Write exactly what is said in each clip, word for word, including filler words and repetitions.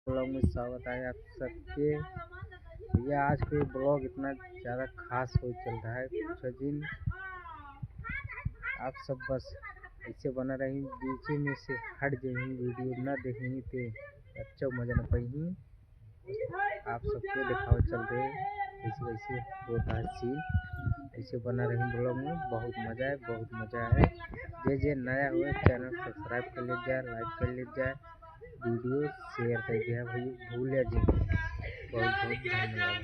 vlog में स्वागत है आप सबके। भैया, आज के vlog इतना ज़्यादा खास हो चल रहा है, पूछो जिन। आप सब बस ऐसे बना रही, बीच में से हट जाही, video ना देखी ते अच्छा मजा न पाई। आप सबके दिखावे चल रहे कैसे कैसे होता है scene। ऐसे बना रही vlog में, बहुत मजा है, बहुत मजा है। जे जे नया हुए channel subscribe कर ले जाए, like कर ले जाए, video share कर दिया भाई, भूल जाए। बहुत बहुत धन्यवाद।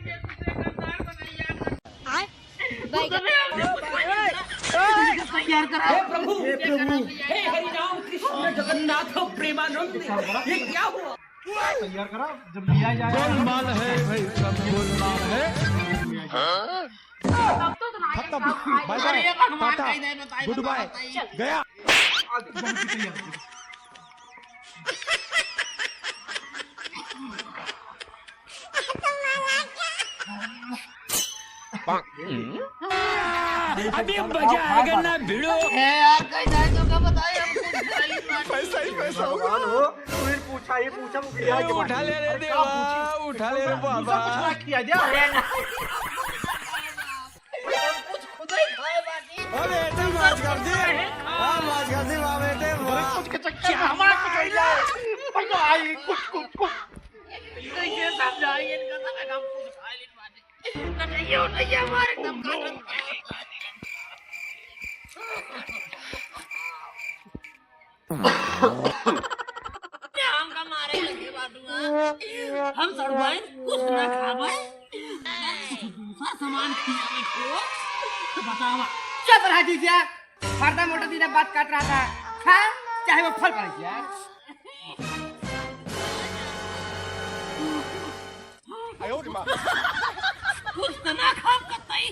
तैयार करा। हे प्रभु, हे प्रभु, हे हरि राम कृष्ण जगन्नाथ प्रेमानंद, ये क्या हुआ? तैयार करा, जब लिया जाए। गोलमाल है भाई, सब गोलमाल है। खत्म, bye bye, टाटा, good bye, गया। अभी मजा आएगा ना भिड़ो। ए यार, कहीं जाए तो क्या बताए, हम कुछ खाई नहीं। पैसा ही पैसा होगा। भगवान हो, तू ही पूछा, ये पूछा, वो खिया के उठा ले रे देवा, उठा ले रे बाबा। कुछ ना किया जा। कुछ खुद ही खाए बाकी। अरे, एकदम मौज कर दी। हाँ, मौज कर दी, वाह बेटे, वाह। कुछ के चक्कर में हमारा कुछ हो जाए। कुछ, कुछ, कुछ। कैसे समझाइए इनका, सब हम कुछ खा ले बाकी। कटैया उटैया मारे, एकदम काटत। हमका मारे लगे बाटू, हाँ? हम सड़ुआइन कुछ ना खाबे। दूसर सामान खियावे को, तो बतावा। चुप रहा जीजा, फरदा मोटा दीदा बात काट रहा था। खा, चाहे वो फल पड़े यार। कुछ तो ना खाब कतई।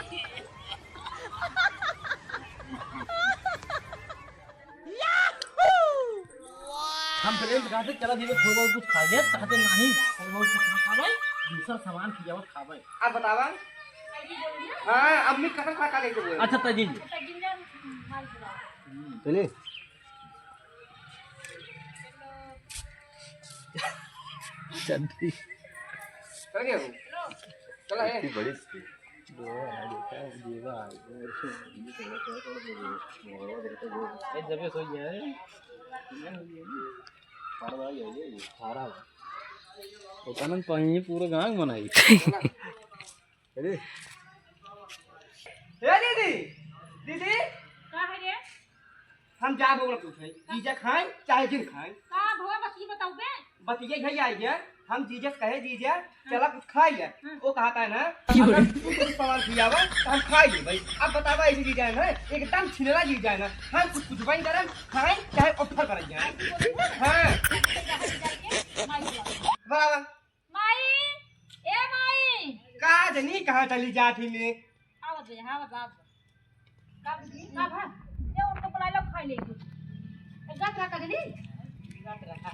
हम प्रेम से कहते, "चला धीरे, थोड़ा बहुत कुछ खा ले," कहते, "नहीं, थोड़ा बहुत कुछ ना खाबे, दूसर सामान खियावत खाबे।" अब बतावा। हाँ, अम्मी कसम खा खा के बोले। अच्छा, तजीन। चलिए। चड्डी। चल गया वो। चला है। इतनी बड़ी सी। ए, जबे सोई है। फाड़ा भाई है ये, फाड़ा भाई। वो कानन पानी पूरा गांग बनाई। अरे। ए दीदी, दीदी। का है रे? हम जा बोल पूछे, जीजा खाए चाहे जिन खाए। का भवा बतिया बताऊ बे? बतिया भैया आई है, हम जीजा से कहे, "जीजा, चला कुछ खाई ले।" हाँ। वो कहता है ना, "अगर तू कुछ सामान खियावा, तो हम खाई ले भाई।" अब बतावा ऐसे जीजा है ना, एकदम छिनरा जीजा है ना, हम कुछ कुछ बन करम, खाए चाहे ऑफर कर जाए। हाँ। बराबर। माई, ए माई। का जनी कहाँ चली जात ही ले? आवत बे, आवत, आवत। का, का भा? ये उनको बुला लो, खाई ले तू। ए, गत रहा का जनी? गत रहा,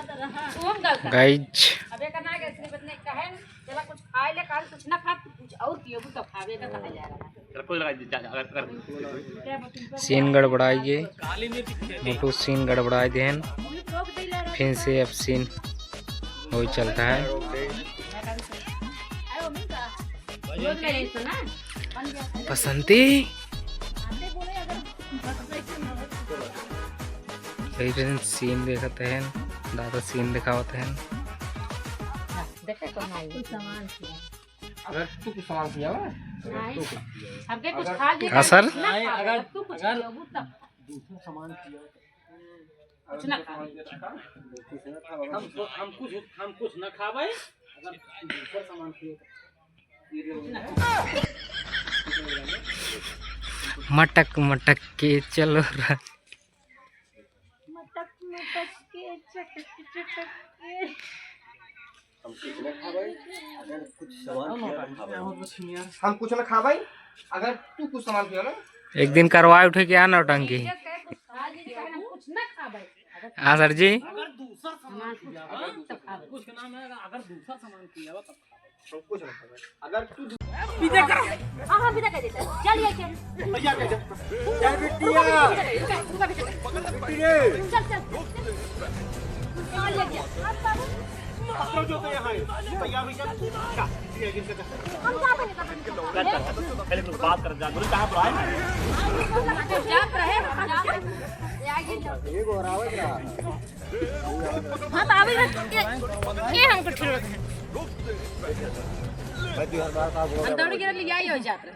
गत रहा। तू हम गलत। Guys। अब एक ना गए, इसने बतने कहे, चला कुछ खाई ले, काल कुछ ना खा, तू कुछ और पियो, तू तो खावे का कहा जा रहा है। चल, कोई लगा, जा, जा, अगर, अगर सीन गड़बड़ाई गए। मोटू सीन गड़बड़ाई देहन। फिर से अब सीन वही चलता है। बसंती। भाई, फिर सीन देखत हैं, दादा सीन दिखावत हैं। देखे तो नहीं। अगर तू कुछ सामान किया ना, नहीं। हमके कुछ अगर खा ले, हाँ, सर। ना नहीं, खा, अगर, अगर तू कुछ अगर किया, वो तब। दूसरा सामान किया। कुछ ना खा। हम, हम कुछ, हम कुछ ना खाबे। अगर दूसरा सामान किया, तो ये जो मटक मटक के चलो रा। मटक मटक के चटक चटक के। हम कुछ ना खाबे, अगर कुछ सामान किया ना खाबे। हम कुछ ना खाबे, अगर तू कुछ सामान किया ना। एक दिन करवाए उठे क्या नौटंकी। हाँ सर जी। अगर दूसरा सामान किया, अगर दूसरा सामान किया, तब खाबे। कुछ के नाम है, अगर दूसरा सामान किया, तब खाबे। हम कुछ ना खाबे। अगर तू पीछे करो। हाँ, हाँ, विदा कर देता है। चल, ये चल। भैया, भैया। चल, बिटिया। रुका, रुका, रुका, रुका, रुका। बिटिया। चल, चल, चल। चल, ये गया। अब बाबू। जो तो यहाँ है, तैयार हुई क्या? क्या? ठीक है, गिर के जा। पहले कुछ बात कर जा, गुरु कहाँ पर आए? हाँ, तो आवे के, के हमको ठिलत है। हम दौड़ के ले आई हो जात रहे।